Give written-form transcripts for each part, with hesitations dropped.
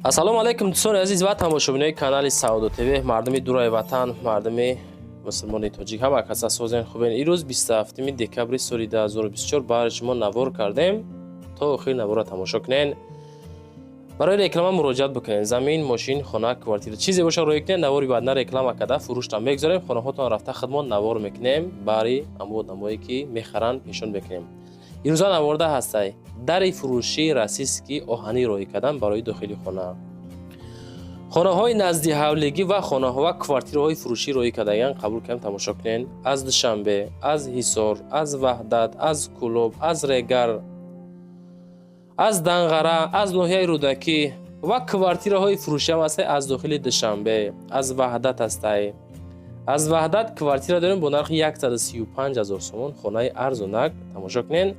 Ассалому алайкум, дӯстони азиз ва тамошобинои канали Савдо ТВ, мардуми дураи ватан, мардуми мусулмони тоҷик, ҳама каса созен, хубен. Ирӯз 27 декабри соли 2024 баҳри шумо навор кардем. То охири наворро тамошо кунен. Барои реклама муроҷиат бикунед. Замин, мошин, хона, квартира, чизе боша, роӣ кунед. Навори баъдна реклама карда фурӯшта мегузорем. Хонаҳотон рафта худмон навор мекунем, баҳри амвод намое ки мехаранд пешон мекунем. Ирӯза наворда ҳастай дари фурӯшии российский оҳанӣ роҳӣ кардан барои дохили хона, хонаҳои назди ҳавлигӣ ва хонаҳо ва квартираҳои фурӯшӣ роҳӣ кардагиан. Қабул кардем, тамошо кунед. Аз Душанбе, аз Ҳисор, аз Ваҳдат, аз Кӯлоб, аз Регар, аз Данғара, аз ноҳияи Рӯдакӣ ва квартираҳои фурӯшиам ҳастай. Аз дохили Душанбе, аз Ваҳдат ҳастай. Аз Ваҳдат квартира дорем бо нархи 135 ҳазор сомон, хонаи арзонак. Тамошо кунед.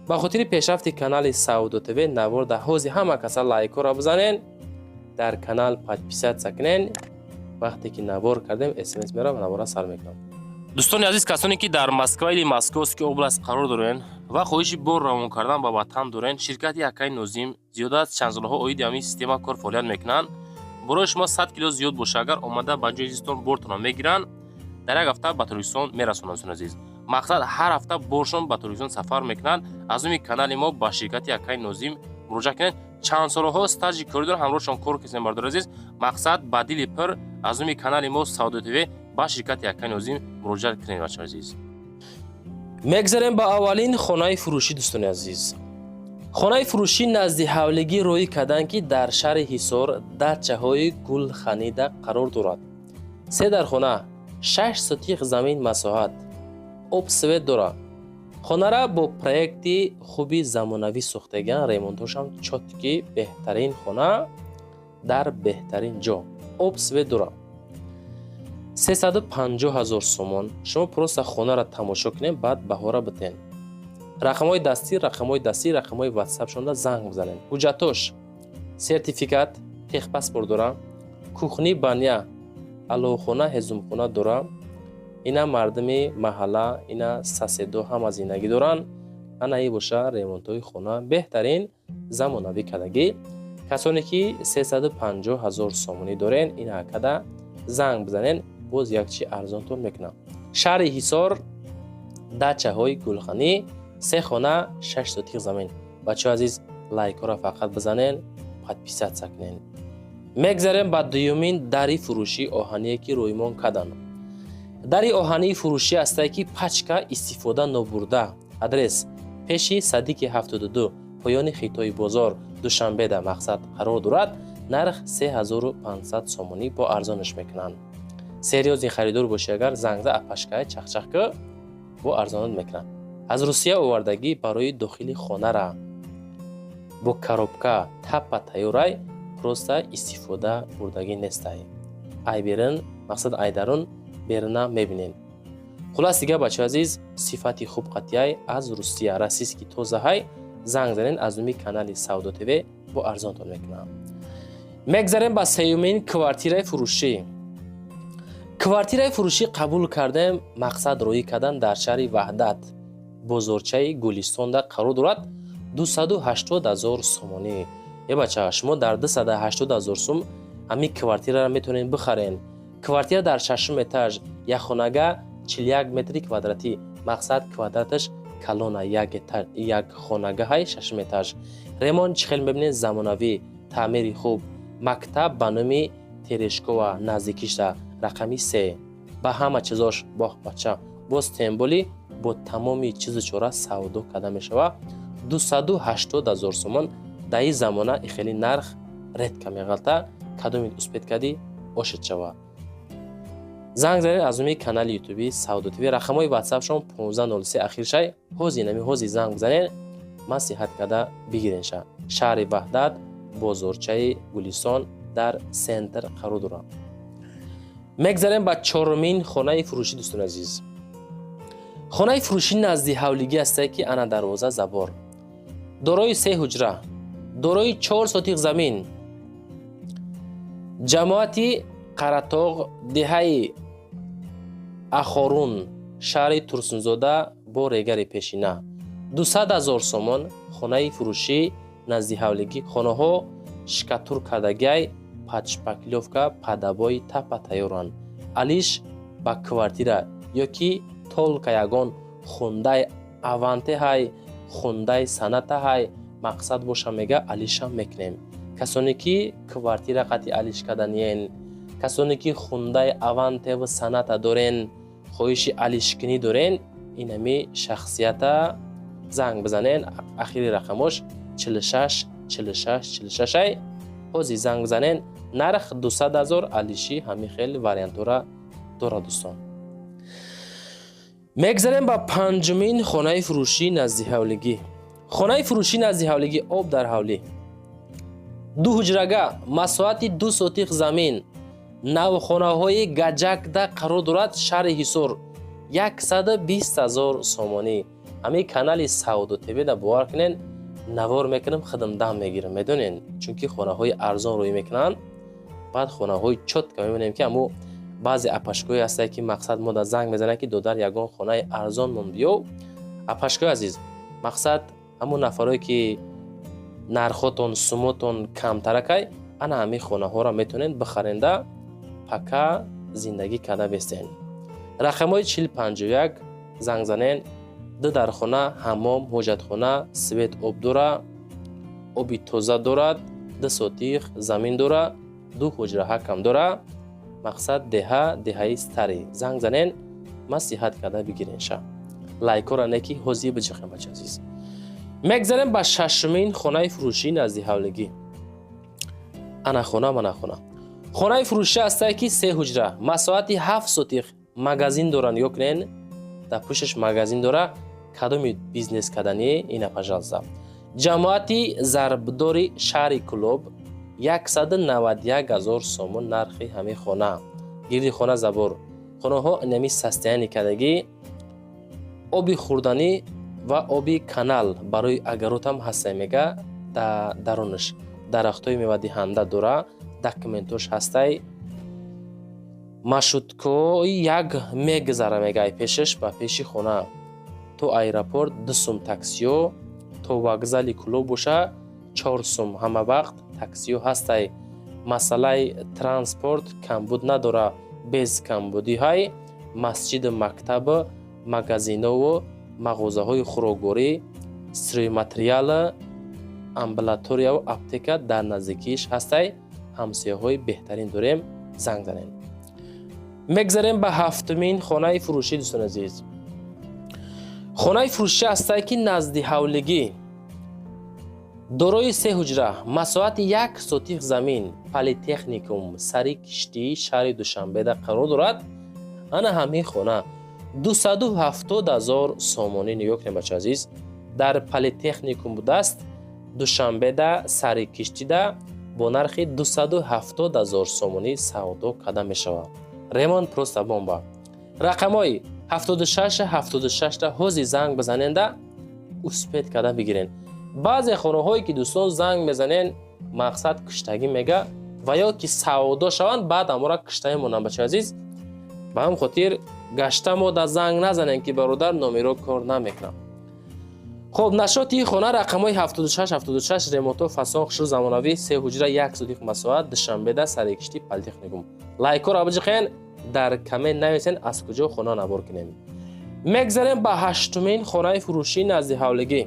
Ба хотири пешрафти канали Савдо ТВ навор дар ҳози ҳама каса лайкҳоро бизанен, дар канал подписаться кунен. Вақте ки навор кардем, СМС мерав, навора сар мекунам. Дӯстони азиз, касоне ки дар Москва или Московский область қарор дорен ва хоҳиши бор равон кардан ба ватан дорен, ширкати Акаи Нозим зиёда аз чанд солҳо оиди ҳамин система кор фаъолият мекунанд. Борои шумо 100 кило зиёд боша, агар омада ба ҷои зистон бортонро мегиранд, дар як ҳафта ба Тоҷикистон мерасонанд. Дӯстони азиз, мақсад, ҳар ҳафта боршон ба Тоҷикистон сафар мекунанд. Аз номи канали мо ба ширкати Акаи Нозим муроҷиат кунед. Чанд солҳо стажи корӣ доранд, ҳамроҳшон кор кардем. Бародари азиз, мақсад, ба дили пир аз номи канали мо Савдо ТВ ба ширкати Акаи Нозим муроҷиат кунед. Бачаҳои азиз, мегзарем ба аввалин хонаи фурӯшӣ. Дӯстони азиз, хонаи фурӯшӣ назди ҳавлигӣ роҳӣ карданд, ки дар шаҳри Ҳисор, дачаҳои Гулханида қарор дорад. Се дархона, 6 сотих замин масоҳат, об, свет дорад. Хонара бо проекти хуби замонавӣ сохтагиан, ремонтошам чёткий, беҳтарин хона дар беҳтарин ҷо, об, свет дорад. 350 ҳазор сомон. Шумо просто хонаро тамошо кунед, баъд баҳора битен. Рақамҳои дастӣ, рақамҳои ватсапшонда занг бизанед. Ҳуҷҷатош: сертификат, техпаспорт дора, кухни, баня, аловхона, ҳезумхона дора. Ина мардуми маҳалла, ина соседо ҳама зиндагӣ доранд. Ана и боша ремонтҳои хона, беҳтарин замонавӣ кардагӣ. Касоне ки 350 ҳазор сомонӣ дорен, ин ҳакада занг бизанед, боз як чи арзонтон мекунам. Шаҳри Ҳисор, дачаҳои Гулханӣ, се хона, 6 сотих замин. Бачаҳои азиз, лайкҳоро фақат бизанен, подписаться кунен. Мегзарем ба дуюмин дари фурӯшии оҳание ки рӯймон карданд. Дари оҳании фурӯшӣ ҳастае, ки пачка истифода нобурда. Адрес: пеши садики 72, поёни Хитои бозор, Душанбеда мақсад қарор дорад. Нарх 3500 сомонӣ, бо арзонаш мекунанд. Серьёзный харидор бошӣ, агар занг за, апашкай чахчах ки, бо арзонат мекунанд. Аз Русия овардагӣ, барои дохили хонара бо коробка таппа тайёрай, просто истифода бурдагӣ нестай. Ай берин, мақсад, ай дарун берина мебинед. Хулас дига, бачаҳои азиз, сифати хуб қатъияй, аз Русия, российский, тозаҳай. Занг занед, аз номи канали Савдо ТВ бо арзонтон мекунам. Мегзарем ба сеюмин квартираи фурӯшӣ. Квартираи фурӯшӣ қабул кардем, мақсад, роҳӣ кардан дар шаҳри Ваҳдат, бозорчаи Гулистонда қарор дорад. 280 ҳазор сомонӣ. Е бача, шумо дар 280 ҳазор сум ҳамин квартираро метавонед бихарен. Квартира дар шашум этаж, якхонага, 41 метри квадратӣ, мақсад, квадраташ калона, як хонагаҳай, шашум этаж. Ремонт чӣ хел мебинед, замонавӣ, таъмири хуб. Мактаб ба номи Терешкова наздикишта, рақами се. Ба ҳама чизош боҳ, бача, боз темболи бо тамоми чизу чора савдо карда мешавад. 280 ҳазор сомон дар ин замона хеле нарх редко меғалта. Кадомит успеть кардӣ, ошед шава. Занг занед аз номи канали ютуби Савдо ТВ. Рақамҳои ватсапшон 1503 ахиршай. Ҳози нами ҳози занг бизанед, маслиҳат карда бигиренша. Шаҳри Ваҳдат, бозорчаи Гулистон, дар центр қарор дорад. Мегзарем ба чорумин хонаи фурӯшӣ. Дӯстони азиз, хонаи фурӯшӣ назди ҳавлигӣ ҳастае, ки ана дарвоза, забор, дорои се ҳуҷра, дорои 4 сотиқ замин, ҷамоати Қаратоғ, деҳаи Ахорун, шаҳри Турсунзода, бо Регари пешина. 200 ҳазор сомон хонаи фурӯшӣ назди ҳавлигӣ. Хонаҳо Штукатур кардагиай, под шпаклёвка, под обои тапа тайёранд. Алиш ба квартира ё ки только ягон хундай Аванте ҳай, хундай Соната ҳай, мақсад боша, мега, алишам мекунем. Касоне ки квартира қати алиш карданиен, касоне ки хундай Авантеву Соната дорен, хоҳиши алишкунӣ дорен, инами шахсията занг бизанен. Ахири рақамош 46 46 46 ай. Ҳозир занг бизанен. Нарх 200 000, алиши ҳамин хел вариантҳоро дорад. Дӯстон, мегзарем ба панҷумин хонаи фурӯшии наздиҳавлигӣ. Хонаи фурӯшии наздиҳавлигӣ, об дар ҳавлӣ, ду ҳуҷрага, масоҳати 2 сотих замин, навхонаҳои Гаҷакда қарор дорад, шаҳри Ҳисор, 120 000 сомонӣ. Ҳамин канали Савдо ТВда, бовар кунен, навор мекунам, худам дам мегирам, медонен, чунки хонаҳои арзон рӯй мекунанд, баъд хонаҳои чётко мебинем, ки ҳамо баъзе апашкое ҳастае, ки мақсад мода занг мезанад, ки додар, ягон хонаи арзон мон биё. Апашкои азиз, мақсад, ҳамон нафарое ки нархотон, сумотон камтаракай, ана ҳамин хонаҳоро метавонед бихаренда, пака зиндагӣ карда бестен. Рақамҳои 4051 занг занен. Ду дархона, ҳаммом, ҳоҷатхона, свет, об дора, оби тоза дорад, 2 сотих замин дора, ду ҳуҷраҳакам дора. Мақсад, деҳа, деҳаи старый. Занг занен, маслиҳат карда бигиренша. Лайкора не ки ҳозир биҷахем, бача азиз. Мегзарем ба шашумин хонаи фурӯшии наздиҳавлигӣ. Ана хона, мана хона. Хонаи фурӯшӣ ҳастае, ки се ҳуҷра, масоҳати 7 сотих, магазин доранд. Ё кунен, дар пушташ магазин дора. Кадоми бизнес карданӣ, ина, пожалуйста. Ҷамоати Зарбдори шаҳри Кӯлоб, 191 000 сомон нархи ҳамин хона. Гирди хона забор, хонаҳо инами состояние кардагӣ, оби хӯрданӣ ва оби канал барои огород ҳам ҳастае, мега. Дарунаш дарахтҳои мевадиҳанда дора, документош ҳастай. Маршруткаҳои як мегузара, мега, ай пешаш ба пеши хона. То аэропорт 2 сум таксиё, то вокзали Кӯлоб боша 4 сум. Ҳама вақт таксиё ҳастай. Масъалаи транспорт камбуд надора, без камбудӣ ҳай. Масҷиду мактабу магазинову мағозаҳои хӯрокворӣ, стройматериал, амбулаторияву аптека дар наздикиаш ҳастай. Ҳамсояҳои беҳтарин дорем. Занг занем. Мегзарем ба ҳафтумин хонаи фурӯшӣ. Дӯстони азиз, хонаи фурӯшӣ ҳастае, ки назди ҳавлигӣ, дорои се ҳуҷра, масоҳати 1 сотих замин, Политехникум, сари киштии шаҳри Душанбеда қарор дорад. Ана ҳамин хона 270 000 сомонӣ. Нигоҳ кунем, бача азиз, дар Политехникум будааст, Душанбеда, сари киштида, бо нархи 270 000 сомонӣ савдо карда мешавад. Ремонт просто бомба. Рақамҳои 76 76 ҳозир занг бизаненда, успеть карда бигирен. Баъзе хонаҳое ки, дӯстон, занг мезанен, мақсад, куштагӣ, мега, ва ё ки савдо шаванд, баъд амора кушта мемонанд. Бача азиз, ба ҳам хотир гашта мо да занг назанем, ки бародар, номеро кор намекунам. Хуб, нашоти хона рақамҳои 76 76, ремонто фасон, хушрӯ, замонавӣ, се ҳуҷра, 1 сотих масоҳат, Душанбеда, сари кишти Политехникум. Лайкҳоро биҷиқен, дар коммент нависен, аз куҷо хона навор кунем. Мегзарем ба ҳаштумин хонаи фурӯшии назди ҳавлигӣ.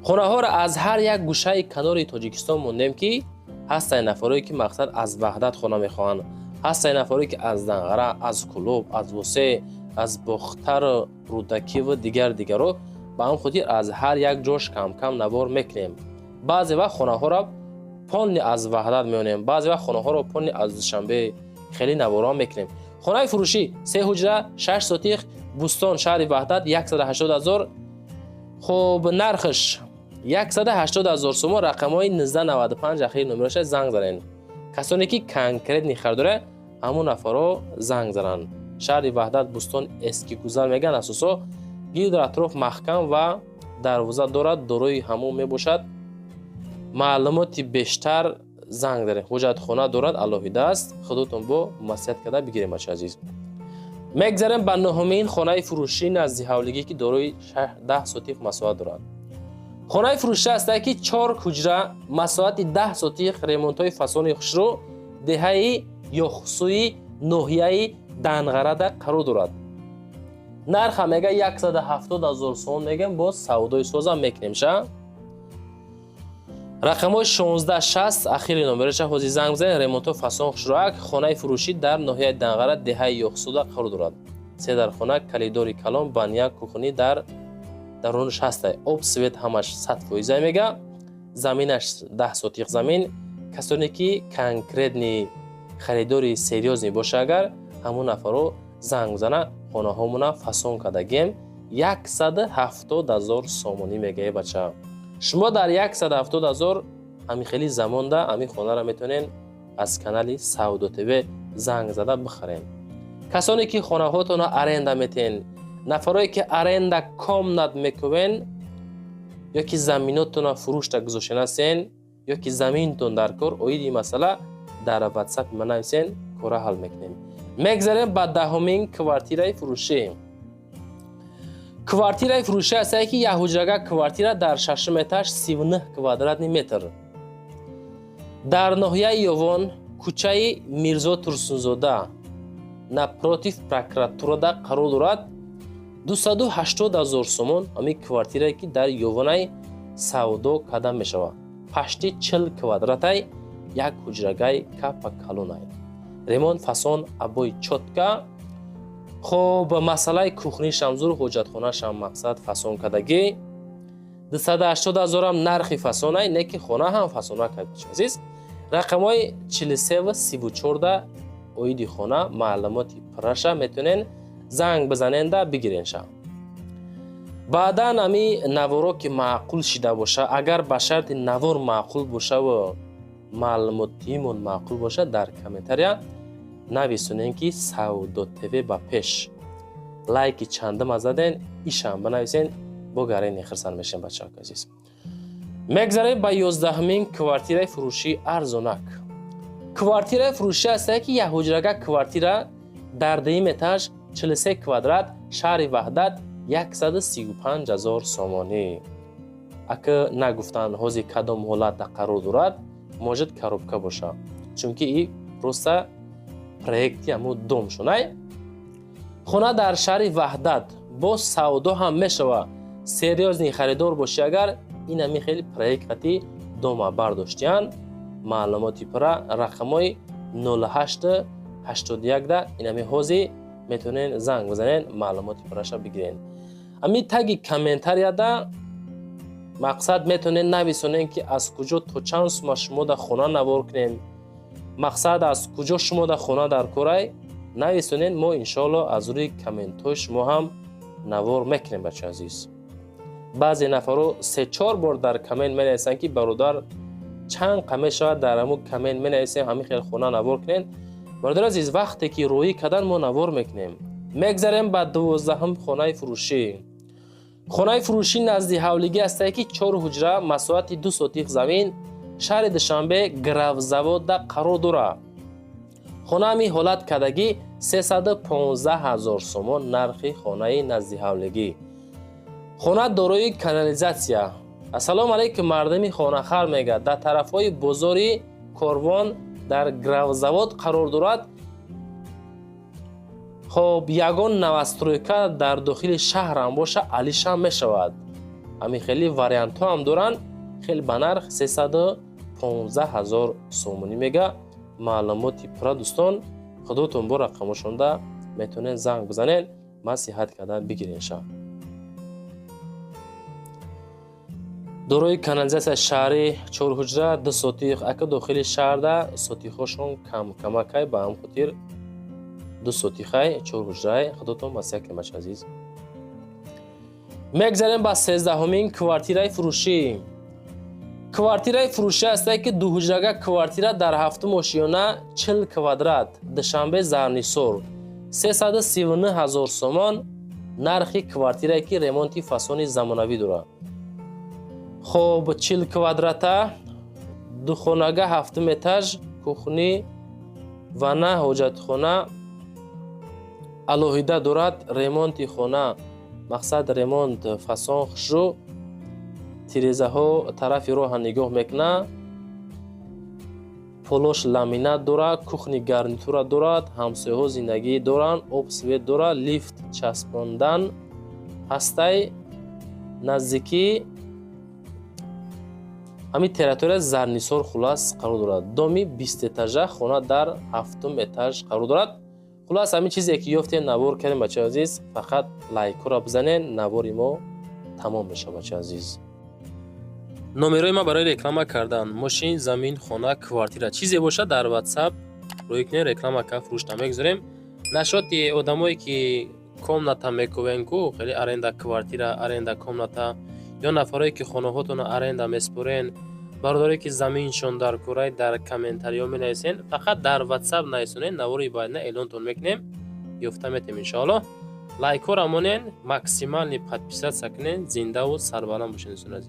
Хонаҳоро аз ҳар як гӯшаи канори Тоҷикистон мондем, ки ҳастанд нафарое ки, мақсад, аз Ваҳдат хона мехоҳанд, ҳастанд нафарое ки аз Данғара, аз Кӯлоб, аз Восе, аз Бохтару Рӯдакиву дигар дигаро. Ба ҳам хотир аз ҳар як ҷош камкам навор мекунем. Баъзе вақт хонаҳоро полный аз Ваҳдат меонем, баъзе вақт хонаҳоро полный аз Душанбе, хеле наворон мекунем. Хонаи фурӯшӣ се ҳуҷра, 6 сотих, Бӯстон, шаҳри Ваҳдат, 180 ҳазор. Хуб, нархш 180 ҳазор сомон. Рақамҳои 1995 ахири номероша занг занед. Касоне ки конкретный харидора, ҳамон нафарҳо занг зананд. Шаҳри Ваҳдат, Бӯстон, эски гузар мегӯянд. Асосо гирду атроф маҳкам ва дарвоза дорад, дорои ҳамон мебошад. Маълумоти бештар занг даред. Ҳуҷҷатхона дорад, алоҳида аст, худотон бо маслиҳат карда бигирем. Бача азиз, мегзарем ба нуҳумин хонаи фурӯшӣ назди ҳавлигӣ, ки дорои 10 сотих масоҳат дорад. Хонаи фурӯшӣ ҳастае, ки чор ҳуҷра, масоҳати 10 сотих, ремонтҳои фасони хушрӯ, деҳаи Ёхсӯи ноҳияи Данғарада қарор дорад. Нарха мега 170 000 сомон мегем, боз савдои созам мекунем ша. Рақамҳои 1660 ахири номераша ҳозир занг бизанед. Ремонтҳо фасон хушрӯак, хонаи фурӯшӣ дар ноҳияи Данғара, деҳаи Ёхсуда қарор дорад. Се дархона, калидори калон, баня, кухни дар дарунаш ҳастай. Об, свет ҳамаш 100% мега. Заминаш 10 сотих замин. Касоне ки конкретный харидори серьёзный боша, агар ҳамун нафаро занг бизана, хонаҳомона фасон кардагем. 170 000 сомонӣ мегае, бача. Шумо дар 170 000 ҳамин хели замонда ҳамин хонаро метавонед аз канали Савдо ТВ занг зада бихарем. Касоне ки хонаҳотонро аренда метиҳен, нафарое ки аренда комнат мекувен, ё ки заминотонро фурӯшта гузоштан ҳастен, ё ки заминтон дар кор, оиди масъала дар Ватсапи ман нависен, кора ҳал мекунем. Мегзарем ба 10-умин квартираи фурӯшӣ. Квартираи фурӯшӣ ҳастае, ки якҳуҷрага квартира дар шашум этаж, 39 квадратный метр, дар ноҳияи Ёвон, кӯчаи Мирзо Турсунзода, напротив прокуратурада қарор дорад. 280 000 сомон ҳамин квартирае, ки дар Ёвонай савдо карда мешавад. Пашти 40 квадратай, як ҳуҷрагай капа калонай, ремонт фасон, обои чётко. Хоб, масъалаи кухнишам зур, ҳоҷатхонашам мақсад фасон кардагӣ. 280 ҳазорам нархи фасонай, не ки хона ҳам фасона кард. Азиз, рақамҳои 43 34 оиди хона маълумоти пурраша метавонен занг бизаненда бигиренша. Баъдан ами наворо ки маъқул шида боша, агар ба шарти навор маъқул бошаву маълумотиимон маъқул боша, дар комментария нависонем, ки Савдо ТВ ба пеш, лайки чандама заден, ишам бинависен, бо гарени хирсан мешем, бачаҳои азиз. Мегзарем ба 11-умин квартираи фурӯшии арзонак. Квартираи фурӯшӣ ҳастае, ки якҳуҷрага квартира дар дуюм этаж, 43 квадрат, шаҳри Ваҳдат, 135 000 сомонӣ. Ака, нагуфтанд ҳозир кадом ҳолатда қарор дорад, может, коробка боша, чунки и просто проекти ҳамун дом шунай. Хона дар шаҳри Ваҳдат боз савдо ҳам мешава. Серьёзный харидор бошӣ, агар ин ҳамин хели проект дома бардоштиянд. Маълумоти пурра рақамҳои 08 81 да инами ҳозир метавонен занг бизанен, маълумоти пурраша бигирен. Ҳамин таги комментарияда мақсад метавонен нависонен, ки аз куҷо то чанд сума шумо дар хона навор кунем, мақсад аз куҷо шумо дар хона дар корай нависонен. Мо иншоалло аз рӯи комментҳои шумо ҳам навор мекунем, бача азиз. Баъзе нафарҳо се-чор бор дар коммент менависанд, ки бародар, чанд қа мешавад? Дар ҳамун коммент менависем, ҳамин хел хона навор кунем. Бародар азиз, вақте ки роҳӣ кардан, мо навор мекунем. Мегзарем ба 12-ҳум хонаи фурӯшӣ. Хонаи фурӯшӣ назди ҳавлигӣ ҳастае, ки чор ҳуҷра, масоҳати 2 сотих замин, шаҳри Душанбе, Графзаводда қарор дорад. Хона ҳамин ҳолат кардагӣ, 315 000 сомон нархи хонаи назди ҳавлигӣ. Хона дорои канализатсия. Ассалому алайкум, мардами хонахар, мегӯяд. Дар тарафҳои бозори Корвон, дар Графзавод қарор дорад. Хоб, ягон новостройка дар дохили шаҳрам боша, алишам мешавад. Ҳамин хели вариантҳо ҳам доранд. Хеле ба нарх 315 000 сомонӣ мега. Маълумоти пурра, дӯстон, худотон бо рақамошонда метавонед занг бизанед, маслиҳат карда бигиренша. Дорои канализатсияи шаҳрӣ, чорҳуҷра, 2 сотих. Ака, дохили шаҳрда сотихҳошон кам-камакай, ба ҳам хотир 2 сотихай, чорҳуҷрай. Худотон маслиҳат кунед, бача азиз. Мегзарем ба 13-ҳумин квартираи фурӯшӣ. Квартираи фурӯшӣ ҳастае, ки дуҳуҷрага квартира дар ҳафтум ошиёна, 40 квадрат, Душанбе, Зарнисор, 339 000 сомон нархи квартирае, ки ремонти фасони замонавӣ дорад. Хоб, 40 квадрата, духонага, ҳафтум этаж, кухни, ванна, ҳоҷатхона алоҳида дорад. Ремонти хона, мақсад, ремонт фасон хушрӯ. Тирезаҳо тарафи роҳа нигоҳ мекунад. Полош ламинат дорад, кухни гарнитура дорад, ҳамсояҳо зиндагӣ доранд, об, свет дорад, лифт часпондан ҳастай. Наздикӣ ҳамин территория Зарнисор, хулас, қарор дорад. Доми бистэтажа, хона дар ҳафтум этаж қарор дорад. Хулас, ҳамин чизе ки ёфтем, навор кардем. Бачаи азиз, фақат лайкҳоро бизанед, навори мо тамом мешавад. Бачаи азиз, номерои ман барои реклама кардан мошин, замин, хона, квартира, чизе бошад, дар WhatsApp рӯй кунед, реклама ка фурӯш намегузорем. Нашоти одамое ки комната мекувен ку, хеле аренда квартира, аренда комната ё нафарое ки хонаҳотонро аренда меспорен, бародарое ки заминшон дар курай, дар комментариҳо менависен. Фақат дар WhatsApp нависонед, навори баъдина эълонтон мекунем, ёфта метем, иншоаллоҳ. Лайкҳоро монен, максимальный подписаться кунен. Зиндаву сарбаланд бошед, дӯстони азиз.